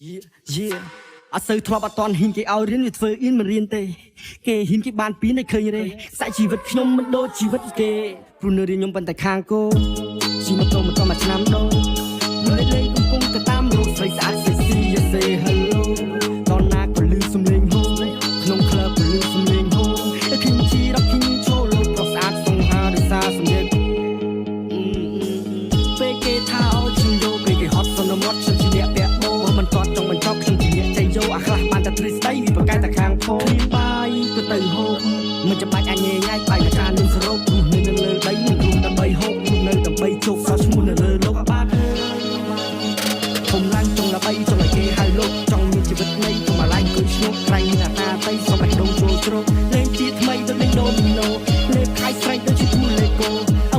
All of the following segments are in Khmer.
Yeah អត់សូវធ្លាប់អត់តន់ហ៊ានគេឲ្យរៀនវាធ្វើអៀនមិនរៀនទេគេហ៊ានគេបានពីនៅឃើញរេសាក់ជីវិតខ្ញុំមិនដូចជីវិតគេព្រោះនៅរៀនខ្ញុំប៉ុន្តែខាងគោជិះម៉ូតូមិនតមួយឆ្នាំដូរនៅលេងកំពុងទៅតាមរកស្រីស្អាត sexy, yeah, say hello ដល់ណាក៏លឺសំឡេងហូក្នុងក្លឹបក៏លឺសំឡេងហូឃើញជីរ៉ាប់ឃើញចូលលោកប្រុសស្អាតសង្ហាដោយសារសំឡេង ពេលគេថាឲ្យខ្ញុំយកពេលគេហត់សន្មត់ខ្ញុំជាអ្នកពាក់បោមិនទាត់ចង់បញ្ចប់ខ្ញុំជាអ្នកជ័យយោអាខ្លះបានតែទ្រឹស្ដីវាប្រកែតែខាងផឃ្លៀបាយក៏ទៅហូបមិនចាំបាច់អញញ៉ៃបាយតែការនឹងសរុបរស់នៅនឹងលើដីមិនរួមដើម្បីហូបរស់នៅដើម្បីជោគសោះឈ្មោះនៅលើលោកបាទធំឡើងចង់ដើម្បីចង់ឲ្យគេហៅលោកចង់មានជីវិតនៃកុំអាឡែងអង្គុយឈ្ងោកក្រែងមានអាតាតីសុំបេះដូងចូលជ្រកលេងជាថ្មីដូចលេងដូមីណូលេបខៃស្រែកដូចជាពូលេកូ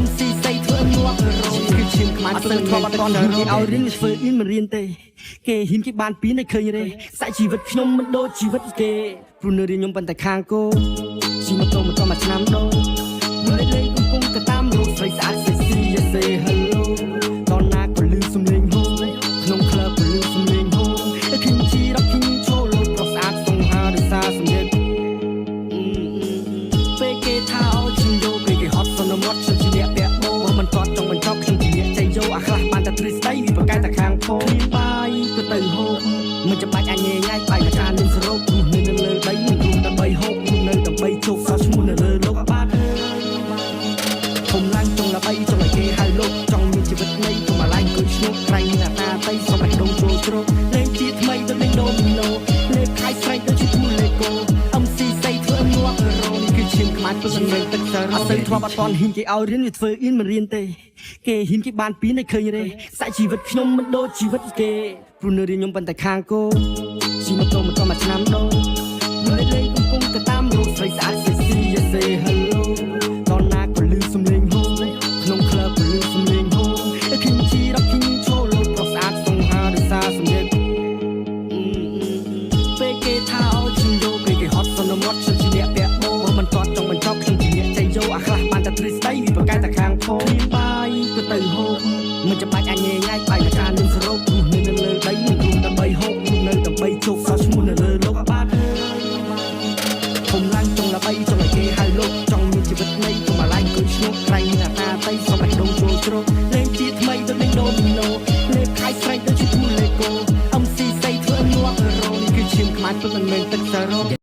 MC សៃធ្វើងាប់រោគឺឈាមខ្មែរអត់សូវធ្លាប់អត់តន់ហ៊ានគេឲ្យរៀនវាធ្វើអៀនមិនរៀនទេគេហ៊ានគេបានពីនៅឃើញរេសាក់ជីវិតខ្ញុំមិនដូចជីវិតគេព្រោះនៅរៀនខ្ញុំប៉ុន្តែខាងគោជិះម៉ូតូមិនតមួយឆ្នាំដូរនៅលេងកំពុងទៅតាមរកស្រីស្អាត sexy, yeah, say hello ដល់ណាក៏លឺសំឡេងហូក្នុងក្លឹបក៏លឺសំឡេងហូឃើញជីរ៉ាប់ឃើញចូលលោកប្រុសស្អាតសង្ហាដោយសារសំឡេង ពេលគេថាឲ្យខ្ញុំយកពេលគេហត់សន្មត់ខ្ញុំជាអ្នកពាក់បោមិនទាត់ចង់បញ្ចប់ខ្ញុំជាអ្នកជ័យយោអាខ្លះបានតែទ្រឹស្ដីវាប្រកែតែខាងផឃ្លៀបាយក៏ទៅហូបមិនចាំបាច់អញញ៉ៃបាយតែការនឹងសរុបរស់នៅនឹងលើដីមិនរួមដើម្បីហូបរស់នៅដើម្បីជោគសោះឈ្មោះនៅលើលោកបាទធំឡើងចង់ដើម្បីចង់ឲ្យគេហៅលោកចង់មានជីវិតនៃកុំអាឡែងអង្គុយឈ្ងោកក្រែងមានអាតាតីសុំបេះដូងចូលជ្រកលេងជាថ្មីដូចលេងដូមីណូលេបខៃស្រែកដូចជាពូលេកូ MC សៃធ្វើងាប់រោនេះគឺឈាមខ្មែរធ្វើមិនមែនទឹកសារ៉ូអត់សូវធ្លាប់អត់តន់ហ៊ានគេឲ្យរៀនវាធ្វើអៀនមិនរៀនទេគេហ៊ានគេបានពីនៅឃើញរេសាក់ជីវិតខ្ញុំមិនដូចជីវិតគេព្រោះនៅរៀនខ្ញុំប៉ុន្តែខាងគោជិះម៉ូតូមិនតមួយឆ្នាំដូរនៅលេងកំពុងទៅតាមរកស្រីស្អាត sexy, yeah, say hello ដល់ណាក៏លឺសំឡេងហូក្នុងក្លឹបក៏លឺសំឡេងហូឃើញជីរ៉ាប់ឃើញចូលលោកប្រុសស្អាតសង្ហាដោយសារសំឡេង ពេលគេថាឲ្យខ្ញុំយកពេលគេហត់សន្មត់ខ្ញុំជាអ្នកពាក់បោមិនទាត់ចង់បញ្ចប់ខ្ញុំជាអ្នកជ័យយោអាខ្លះបានតែទ្រឹស្ដីវាប្រកែតែខាងផឃ្លៀបាយក៏ទៅហូបមិនចាំបាច់អញញ៉ៃបាយតែការនឹងសរុបរស់នៅនឹងលើដីមិនរួមដើម្បីហូបរស់នៅដើម្បីជោគសោះឈ្មោះនៅលើលោកបាទធំឡើងចង់ដើម្បីចង់ឲ្យគេហៅលោកចង់មានជីវិតនៃកុំអាឡែងអង្គុយឈ្ងោកក្រែងមានអាតាតីសុំបេះដូងចូលជ្រក